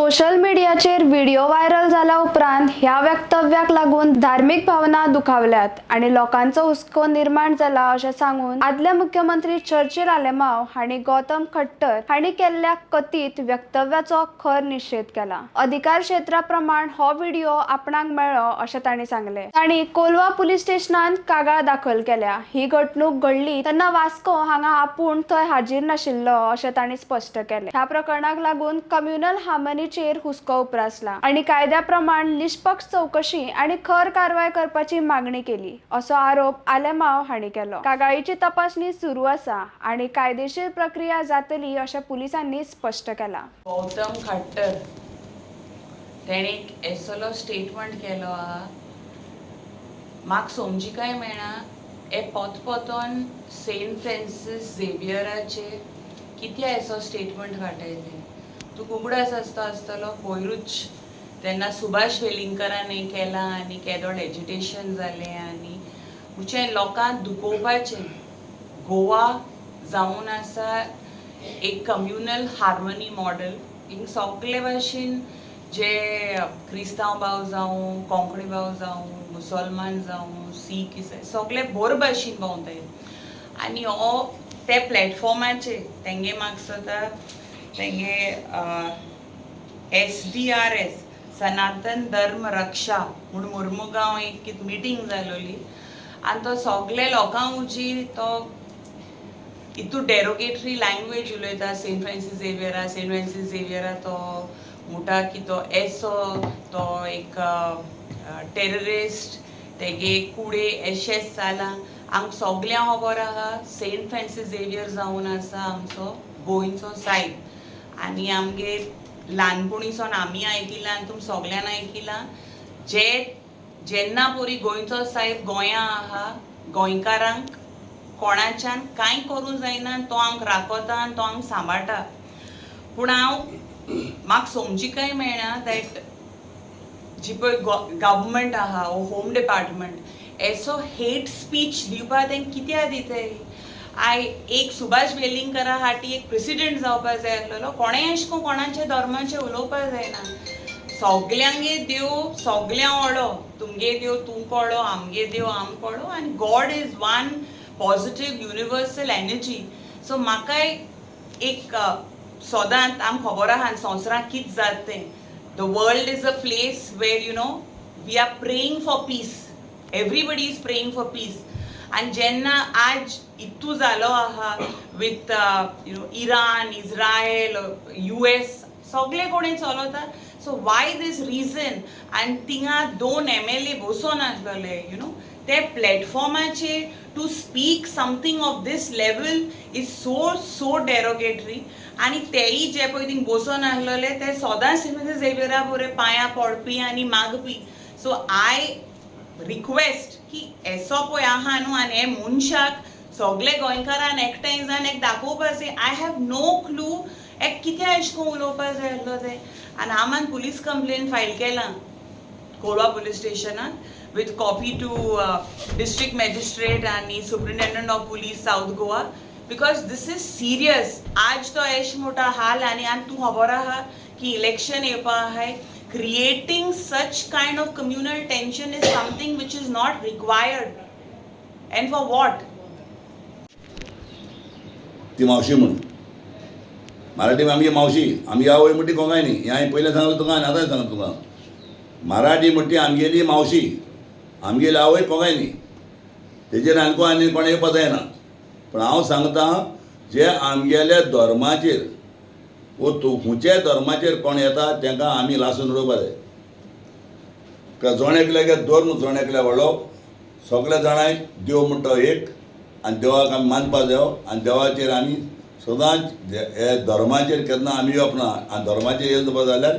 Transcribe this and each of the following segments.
Social मिडियाचेर video viral जाल्या उपरांत ह्या वक्तव्याक लागून धार्मीक भावना दुखावल्यात आनी लोकांचो हुस्को निर्माण जाला अशें सांगून आदले मुख्यमंत्री चर्चिल आलेमाव हांणी गौतम खट्टर हांणी केल्ल्या कथीत वक्तव्याचो खर निशेध केला. अधिकार क्षेत्रा प्रमाण हो व्हिडिओ आपणाक मेळ्ळो अशें तांणी सांगलें. तांणी कोलवा पुलीस स्टेशनांत कागाळ दाखल केल्या. ही घडणूक घडली तेन्ना वास्को हांगा आपूण थंय हाजीर नाशिल्लो अशें तांणी स्पश्ट केलें. ह्या प्रकरणाक लागून कम्युनल हार्मनीचेर हुस्को उप्रासला आनी कायद्या प्रमाण निष्पक्ष चवकशी आनी खर कारवाय करपाची मागणी केली असो आरोप आलेमाव हांणी केलो. कागाळीची तपासणी सुरू आसा आनी कायदेशीर प्रक्रिया जातली अशें पुलिसांनी स्पश्ट केलां. गौतम खट्टर तेणें एक एसलो स्टेटमेंट केलो आहा, म्हाका समजिकाय मेळना. हे पोतपोतोन सेंट फ्रांसीस झेवियराचे कित्या एसो स्टेटमेंट काडटाय ते? तुका उगडास आसता आसतलो, पयरूच तेन्ना सुभाष वेलिंगकरान हें केलां आनी केदोळ एजिटेशन जालें आनी म्हणजे लोकांक दुखोवपाचें. गोवा जावन आसा एक कम्युनल हार्मनी मॉडल. हिंग सगळे भाशेन जे क्रिस्तांव भाव जावं, कोंकणी भाव जावं, मुसलमान जावं, सीख, इसाय, सगळे बोर भाशेन भोंवताय. आनी हो ते प्लॅटफॉर्माचेर तेंगे म्हाका दिसता तेंगे एसडीआरएस, सनातन धर्म रक्षा म्हूण मुर्मुगांव एक कितें मिटींग जालोली आनी तो सगळे लोकां उजी तो इतू डेरोगेटरी लँग्वेज उलयता सेंट फ्रांसीस झेवियरा. सेंट फ्रांसीस झेवियरा तो म्हणटा की तो एसो, तो एक टेररिस्ट, तेगे कुडे एशेंच जालां. आमकां सगल्यांक खबर आहा, सेंट फ्रांसीस झेवियर जावन आसा आमचो गोंयचो सायब आनी आमगे ल्हानपणीसून आमी आयकिलां आनी तुमी सगल्यांनी आयकिलां, जे जेन्ना पोरी गोंयचो सायब गोंया आहा, गोंयकारांक कोणाच्यान कांय करूंक जायना. तो आमकां राखता आनी तो आमकां सांबाळटा. पूण हांव म्हाका समजिकाय मेळना that जी पळय गव्हर्मेंट आहा वो होम डिपार्टमेंट, एसो हेट स्पीच दिवपा तेंकां कित्याक दिताय? I एक सुभाष वेलिंगकरा फाटी एक प्रेसिडेंट जावपा जाय आसलेलो. कोणें अशें करून कोणाच्या धर्माचें उलोवपा जायना. सगल्यांगे देव सगल्यां व्हडलो. तुमगे देव तुमकां व्हडलो, आमगे देव आमकां व्हडलो आनी God is one positive universal energy. So म्हाकाय एक सदांच आमकां खबर आहा संवसारांत कितें जाता तें. The world is a place where we are praying for peace. Everybody is praying for peace. आनी जेन्ना आज इतू जालो आहा with Iran, Israel, US, सगळे कोणे चलता. सो वाय दीस रिजन? आनी थिंगा दोन एमएलए बसोन आसलेले, you know ते प्लॅटफॉर्माचेर to speak something of this level is so so derogatory. आनी तेय जे पळय थिंग बसोन आसलेले ते सदांच सेंट झेवियरा बरे पांयां पडपी आनी मागपी. सो I request की एसो पळय आहा न्हू आनी हे मनशाक सगळे गोंयकारान एकठांय जावन एक दाखोवपा जाय. I have no clue एक कित्याक अशें करून उलोवपा जाय आसलो तें. आनी आमान पुलीस कंप्लेन फायल केलां कोलवा पुलीस स्टेशनात with copy to district magistrate आनी superintendent of police, South Goa, because this is serious. आज तो एश मोठा हाल आनी आनी तूं खबर आहा की इलेक्शन येवपा आहाय. Creating such kind of communal tension is something which is not required, and for what? ती मावशी म्हणून मराठी आमगे मावशी, आमगे आवय म्हणटी कोंगाय न्ही. हें हांवें पयलें सांगलें तुका आनी आतांय सांगता तुका. मराठी म्हणटी आमगेली मावशी, आमगेली आवय कोंगाय न्ही. तेजेर आनी आनी कोणें येवपा जायना. पूण हांव सांगता, जे आमगेल्या धर्माचेर वो तूं खंयच्याय धर्माचेर कोण येता, तांकां आमी लासून उडोवपा जाय. का जण एकल्यागे धर्म जण एकल्या व्हडलो. सगळे जाणांय देव म्हणटा एक आनी देवाक आमी मानपा जायो आनी देवाचेर आमी सदांच हे धर्माचेर केन्ना आमी येवप ना. आनी धर्माचेर येयले जावपा जाल्यार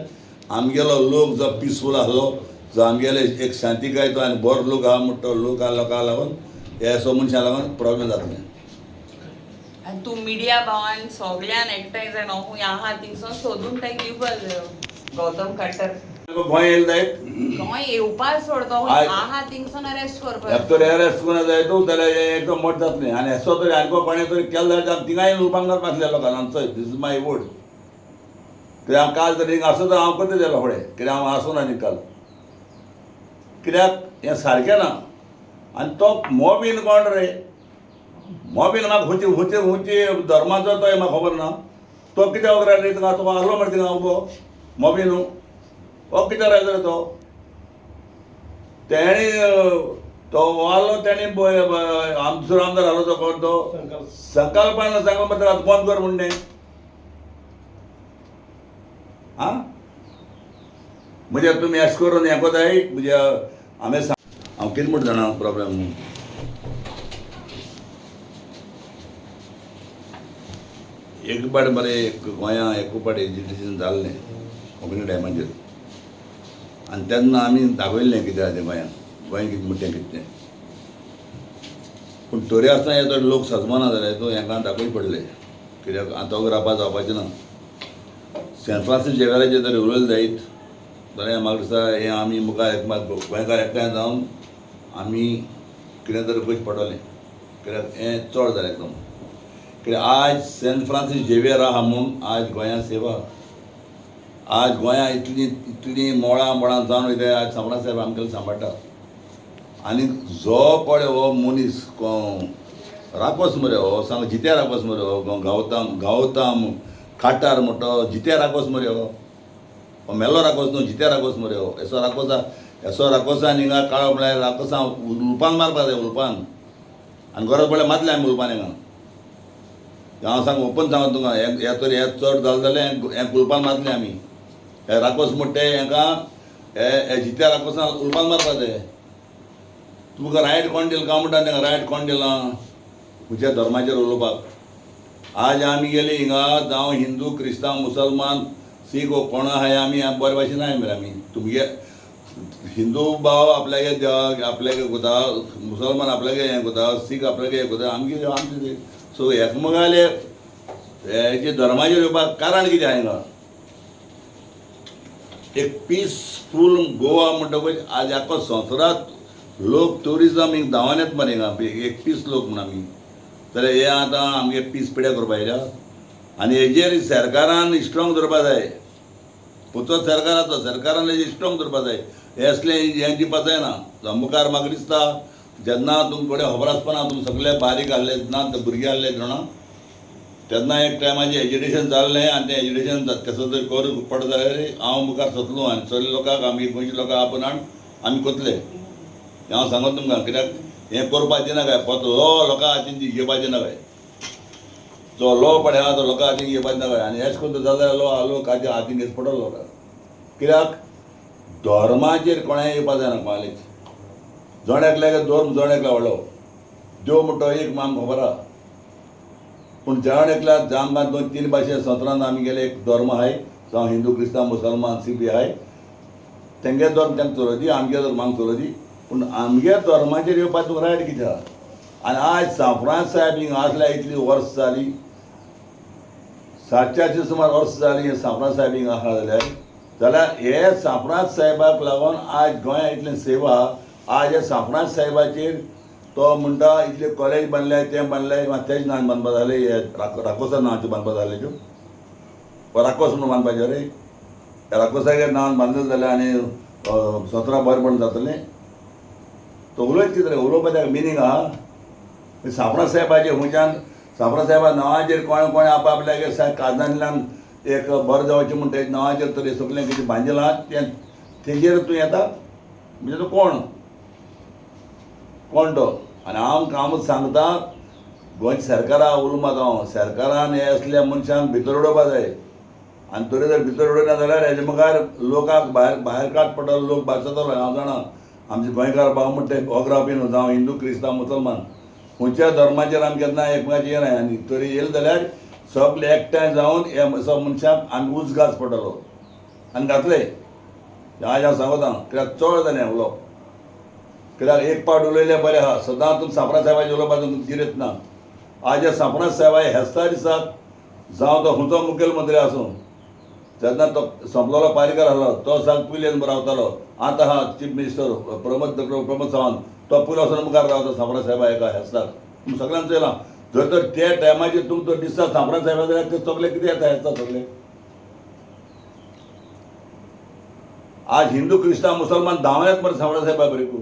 आमगेलो लोक जो पिसफूल आसलो, जो आमगेले एक शांतिकायेचो आनी बरो लोक आहा म्हणटा, लोक लोकांक लागून हे असो मनशां लागून प्रॉब्लेम जातले. आनी तूं मिडिया भावान सगळ्यान एकठांय जावन खंय आहा थिंगसून सोदून ताका दिवपा जायो गौतम खट्टर. गोंय येयले जायत. गोंय येवपा सोड, तो आहा थिंगसून अरेस्ट करपा. एक तर अरेस्ट करूं जाय तूं जाल्यार हें एकदम मोट जातलें. आनी असो तरी आनी कोणें तरी केलें जाल्यार थिंगाय उरपाक नासल्या लोकांक आमचो. This is my word. कित्याक हांव काल तरी आसूं तर हांव करता ते फुडें, कित्याक हांव आसूं ना निकाल, कित्याक हें सारकें ना. आनी तो मोबीन कोण रे, मोबीन म्हाका खंयचे खंयचे खंयचे धर्माचो तो म्हाका खबर ना. तो कित्याक रायलो थिंगा, तो आहलो मरे थिंगा उबो मोबीन, हो कित्याक रायलो रे तो? तेणी तो आहलो, तेणी दुसरो आमदार आहलो तो कोण तो संकल्पान सांगलो मरे ताका बंद कर म्हण. आं म्हणजे तुमी अशें करून हें कोताय म्हणजे हांवें हांव कितें म्हणटा जाणा प्रॉब्लेम. एक पाट मरे एक गोंया एक पाट एजिटेशन जाल्लें कोंकणी टायमाचेर, आनी तेन्ना आमी दाखयल्लें कितें आसा तें गोंयांत, गोंय कितें म्हणटा तें कितें तें. पूण तरी आसतना हे तर लोक सजमाना जाल्यार तो हेंकां दाखोवचें पडलें, कित्याक आतां रावपा जावपाचें ना. सेंट फ्रांसीस झेवियराचेर जर उलयलें जायत जाल्यार म्हाका दिसता हें आमी मुखार एक गोंयकार एकठांय जावन आमी कितें तरी करचें पडटलें, कित्याक हें चड जालें एकदम. कित्याक आज सेंट फ्रांसीस झेवियर आहा म्हूण आज गोंयांत सेवा, आज गोंया इतली इतली मोळां मोळां जावन वयता, आज सांबरा साहेब आमगेलो सांबाळटा. आनी जो पळय हो मनीस राकोस मरे हो, सांग जित्या राकोस मरे हो, गावताम गावताम खाटार म्हणटा जित्या राकोस मरे हो, हो मेलो राकोस न्हू, जित्या राकोस मरे हो. येसो राकोसा येसो राकोसा हिंगा काळो म्हळ्यार राकोसा उलपान मारपा जाय, उलपान. आनी गरज पडल्यार मारतले आमी उलपान हिंगा. हांव सांग ओपन सांगता तुका, हें तर हें चड जालें जाल्यार हें कुलपान मारतले आमी. हे राकोस म्हणटा ते हेंकां हे जित्या राकोसा उलपान मारपा जाय. तुमकां रायट कोण दिला काय म्हणटा तांकां रायट कोण दिलां खंयच्या धर्माचेर उलोवपाक? आज आमी गेली हिंगा, जावं हिंदू क्रिस्तांव मुसलमान सीख हो कोण आहाय आमी बरे भाशेन आहाय मरे आमी. तुमगे हिंदू भाव आपल्यागे देवाक आपल्यागे कोता, मुसलमान आपल्यागे हें कोता, सीख आपल्यागे हें कोता, आमगे आमचे. सो एकमेकाले हेजे धर्माचेर येवपाक कारण कितें आहा हिंगा? एक पिसफूल गोवा म्हणटकूच आज आख्खो संवसारांत लोक ट्युरिजम हिंग धांवन येता मरे हिंगा, एक पीस लोक म्हूण आमी. जाल्यार हे आतां आमगे पीस पिड्यार करपा येयल्या. आनी हेजेर सरकारान स्ट्रोंग दवरपा जाय, खंयचो सरकार आसा सरकारान हेजेर स्ट्रोंग दवरपा जाय. हे असलें हें दिवपा जायना. मुखार म्हाका दिसता जेन्ना तुमकां कडेन खबर आसपाना, तुमी सगळे बारीक आहले ना, भुरगे आहले जाणा, तेन्ना एक टायमाचेर एजुटेशन जाल्लें आनी तें एजुटेशन तसो जर करूंक पडत जाल्यार हांव मुखार सरतलो आनी सगळे लोकांक आमगे गोंयच्या लोकांक आपोवन हाडून आमी करतले. हांव सांगता तुमकां, कित्याक हें करपाचें ना काय फक्त लो लोकां हातीन घेवपाचें ना काय, जो लो पळय आहा तो लोकां हातीन घेवपाचें ना काय. आनी अशें करून जाल्यार लो लोक हातीन घेवचो पडटलो लोकांक, कित्याक धर्माचेर कोणें येवपा जायना कोणालेच. जण एकल्याक धर्म जण एकल्या व्हडलो देव म्हणटा एक आमकां खबर आहा, पूण जण एकल्या आमकां दोन तीन भाशे संवसारांत आमी गेले एक धर्म आहाय, जावं हिंदू क्रिस्तांव मुसलमान सीख बी आहाय, तेंगे धर्म तेंका चलोवची, आमगे धर्म आमकां चलोवची, पूण आमगे धर्माचेर येवपाक तुका रायट कितें आहा? आनी आज सांफ्रांस साहेब हिंगा आसल्या इतली वर्स जाली, 450 सुमार वर्स जाली सांफ्रांस साहेब हिंगा आहा जाल्यार, जाल्यार हे सांफ्रांस साहेबाक लागून आज गोंया इतलें सेवा. आज हे सांफ्रांस साहेबाचेर तो म्हणटा इतले कॉलेज बांदले तें बांदले, मात तेज नांव बांदपा जालें, हे राकोसा नांवाचें बांदपा जालें त्यो, राकोस म्हणून बांदपाचें रे, राकोसागे नांवान बांदलें जाल्यार आनी सतरा बरें पण जातलें. तो उलयत कितें रे, उलोवपाचें मिनींग आहा. सांफ्रांस साहेबाचेर खंयच्यान सांफ्रांस साहेबा नांवाचेर कोणें कोणें आप आपल्यागे काजांतल्यान एक बरें जावचें म्हूण तेज्या नांवाचेर तरी सगळें कितें बांदिलां तें तेजेर तूं येता म्हणजे तूं कोण कोण तो? आनी हांव हांव सांगता गोंयच्या सरकारा उलो मारता हांव, सरकारान हे असल्या मनशांक भितर उडोवपा जाय. आनी तरी जर भितर उडयना जाल्यार हेजे मुखार लोकांक भायर भायर काड पडटलो, लोक भायर सरतलो. हांव जाणा आमचे गोंयकार भाव म्हणटा ते ओगरावपी न्हू, जावं हिंदू क्रिस्तांव मुसलमान खंयच्या धर्माचेर आमी केन्ना एकमेकाचेर येना. आनी तरी येयले जाल्यार सगळे एकठांय जावन हे सग मनशाक आमी उजगास पडटलो आनी घातले. आज हांव सांगता कित्याक चड जालें उलोवप, कित्याक एक पावट उलयलें बरें आहा, सदां तुमी सांफ्रांस साहेबाचें उलोवपाक तुमकां जिरेत ना. आज ह्या सांफ्रांस साहेबा हेस्ता दिसाक जावं तो खंयचो मुखेलमंत्री आसूं, जेन्ना तो सोंपलोलो पारीकर आहलो तो सांग पयलीं रावतालो, आतां आहा चीफ मिनिस्टर प्रमोद प्रमोद सावंत तो पयलो वचून मुखार रावता सांफ्रांस साहेबा एका हेस्ताक. तुमी सगळ्यांक चोयलां, जर तर त्या टायमाचेर तुमकां दिसता सांफ्रांस साहेबा जाल्यार ते सगळे कितें येता हेस्ता सगळे. आज हिंदू क्रिस्तांव मुसलमान धांवल्यात मरे सांवळा साहेबा बरेकू.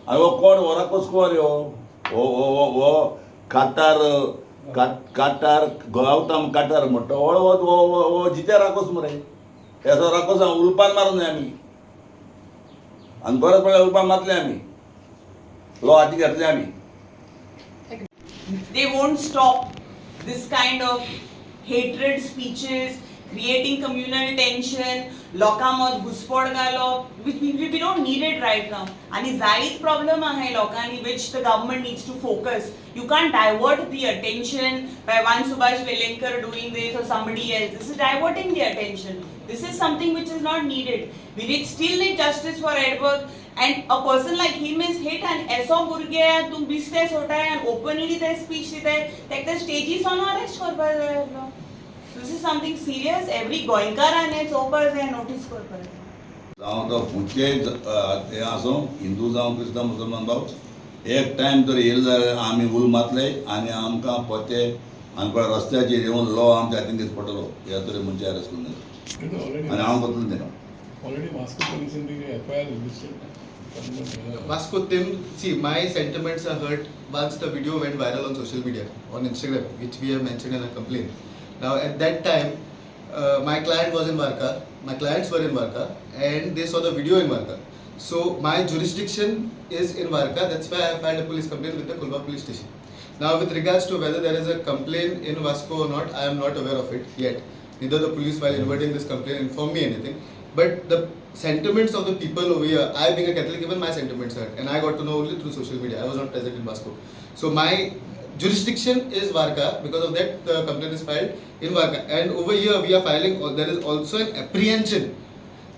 आनी हो कोण हो राकोस कोण रे हो हो हो हो काटार काटार गौतम काटार म्हणटा हो हो हो जिते राकोस मरे. हेसो राकोस उलपान मारून जाय आमी आनी गरज पडल्यार उलपान मारतले आमी, लो हाती घेतले आमी. They won't stop this kind of hatred speeches, creating communal tension, लोकां मद घुसपड घालप, which we don't need it right now. आनी जायत प्रॉब्लम आहाय लोकांनी which the government needs to focus. You can't divert the attention by one Subhash Velingkar doing this or somebody else. This is diverting the attention. This is something which is not needed. We need still need justice for Edward, and a person like him is hit and एसो भुरगे तूं बिस्ते सोडटाय आनी openly ते speech दिताय, ताका स्टेजीर सावन arrest करपाक जाय आसलो. This is something serious. Every गोंयकारान हें चोवपाक जाय, नोटीस करपाक जाय. जावं तो खंयचेय हें आसूं, हिंदू जावं क्रिस्तांव मुसलमान भाव, एक टायम तर येयले जाल्यार आमी उल मातले आनी आमकां पोते आमकां रस्त्याचेर येवन लो आमच्या हातीन घेवचो पडटलो. ह्या तरे मनशां अरेस्ट करून जाल्यार आनी हांव करतलो तेका. Already Vasco police in the FIR registered. Vasco Tim, see, my sentiments are hurt once the video went viral on social media, on Instagram, which we have mentioned in our complaint. Now, at that time, my client was in Varca, my clients were in Varca, and they saw the video in Varca. So, my jurisdiction is in Varca, that's why I filed a police complaint with the Colva police station. Now, with regards to whether there is a complaint in Vasco or not, I am not aware of it yet. Neither the police, while inverting this complaint, informed me anything. But the sentiments of the people over here, I being a Catholic, even my sentiments hurt. And I got to know only through social media. I was not present in Vasco. So my jurisdiction is Varca. Because of that, the complaint is filed in Varca. And over here, we are filing, there is also an apprehension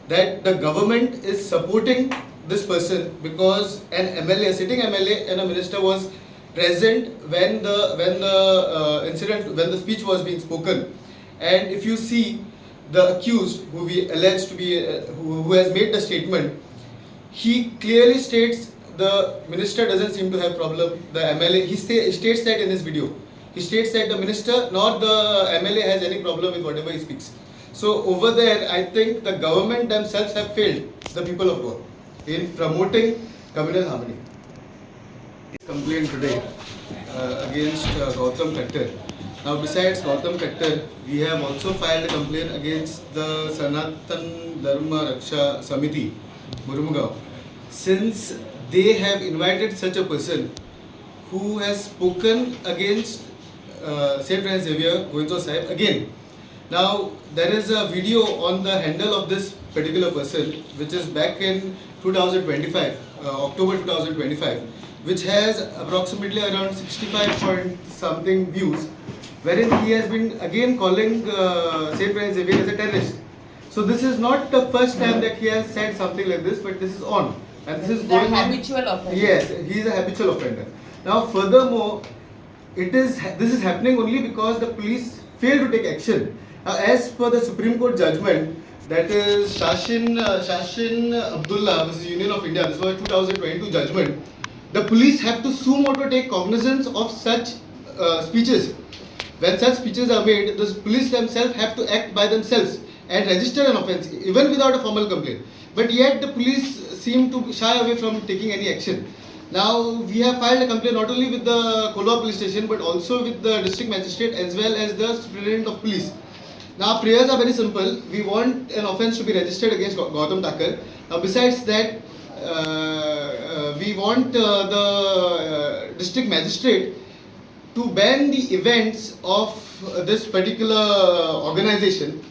that the government is supporting this person because an MLA, a sitting MLA and a minister was present when the incident, when the speech was being spoken. And if you see the accused, who we allege to be, who has made the statement, he clearly states the minister doesn't seem to have problem. The MLA, he states that in his video. He states that the minister nor the MLA has any problem with whatever he speaks. So over there, I think the government themselves have failed the people of Goa in promoting communal harmony. Complaint today against Gautam Kattar. Now, besides Gautam Kattar, we have also filed a complaint against the Sanatan Dharma Raksha Samiti, Mormugao. Since they have invited such a person who has spoken against Saint Francis Xavier Goencho Sahib again. Now, there is a video on the handle of this particular person, which is back in 2025, October 2025, which has approximately around 65 point something views, wherein he has been again calling Saint Francis Xavier as a terrorist. So this is not the first time that he has said something like this, but this is on. And this is He's a going on. habitual offender. Yes, he is a habitual offender. Now, furthermore, this is happening only because the police failed to take action. Now, as per the Supreme Court judgment, that is Shashin Abdullah versus Union of India, this was 2022 judgment. The police have to suo motu take cognizance of such speeches. When such speeches are made, the police themselves have to act by themselves and register an offence, even without a formal complaint. But yet the police seem to shy away from taking any action. Now, we have filed a complaint not only with the Colva police station but also with the district magistrate as well as the superintendent of police. Now, our prayers are very simple. We want an offence to be registered against Gautam Thakur. Now, besides that, we want the district magistrate to ban the events of this particular organization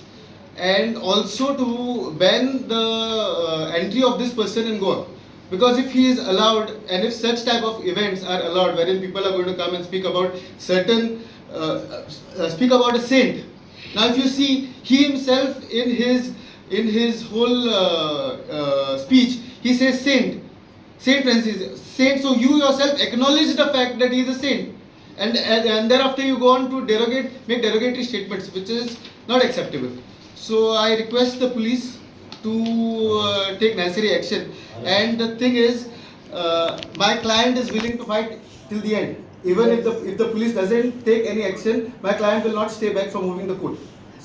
and also to ban the entry of this person in Goa. Because if he is allowed, and if such type of events are allowed wherein people are going to come and speak about certain, speak about a saint. Now if you see, he himself in his whole speech, he says saint, Saint Francis, saint. So you yourself acknowledge the fact that he is a saint. And thereafter you go on to make derogatory statements, which is not acceptable. So I request the police to take necessary action. And the thing is, my client is willing to fight till the end. Even if the police doesn't take any action, my client will not stay back from moving the court.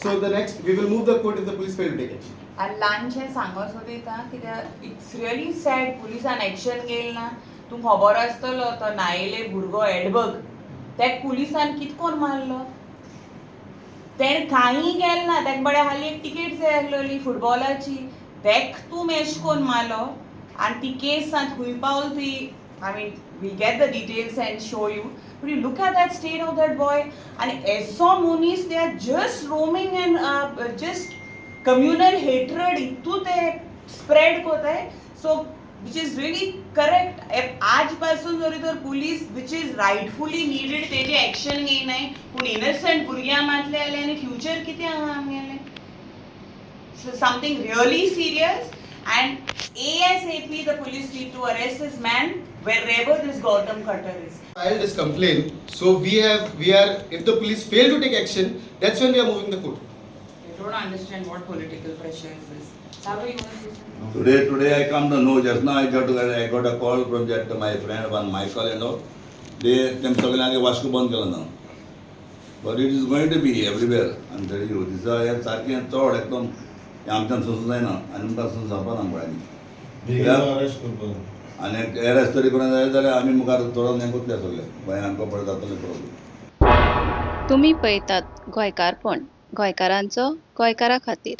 So the next, we will move the court if the police fail to take action. आनी ल्हानशें सांगो सोदिता कित्याक it's really sad पुलिसान action घेयल ना. तुमकां खबर आसतलो तो नायले भुरगो एडबर्ग तेका पुलिसान कित कोन्न मारलो. तेणें कांय केलें ना, तेका बरें हाली एक टिकेट जाय आसलोली फुटबॉलाची, तेक तूं एश कोन्न मारलो. आनी ती केस आतां खूंय पावल ती, I mean, we'll get the details and show you, but you look at that state of that boy. आनी एसो मनीस, they are just roaming and just communal hatred इतू ते स्प्रेड कोताय, so which is really correct. आज पासून जरी तर police, which is rightfully needed, तेजे एक्शन घेयनाय, पूण इनोसंट भुरग्यां मातले जाल्यार आनी फ्युचर कितें आहा आमगेलें? So something really serious, and ASAP the police need to arrest this man wherever this Gautam Khattar is. Filed this complaint, so we have, we are, if the police fail to take action, that's when we are moving the court. I don't understand what political pressure is this. Sabo, you want to say something? Today I come to know, just now I got a call from that my friend one Michael and all. They them सगळ्यांनी वास्को बंद केला ना. But it is going to be everywhere. I'm telling you, this हे सारकें चड एकदम हें आमच्यान सोसूं जायना आनी आमकां सोसूं जावपा ना मुळांनी. अरेस्ट करपाक. आनी एरेस्ट तरी कोणा जाय जाल्यार आमी मुखार चडोन हें कोतले सगळे गोंयांत आमकां पळय जातलें प्रॉब्लम. तुमी पळयतात गोंयकारपण, गोंयकारांचो गोंयकारा खातीर.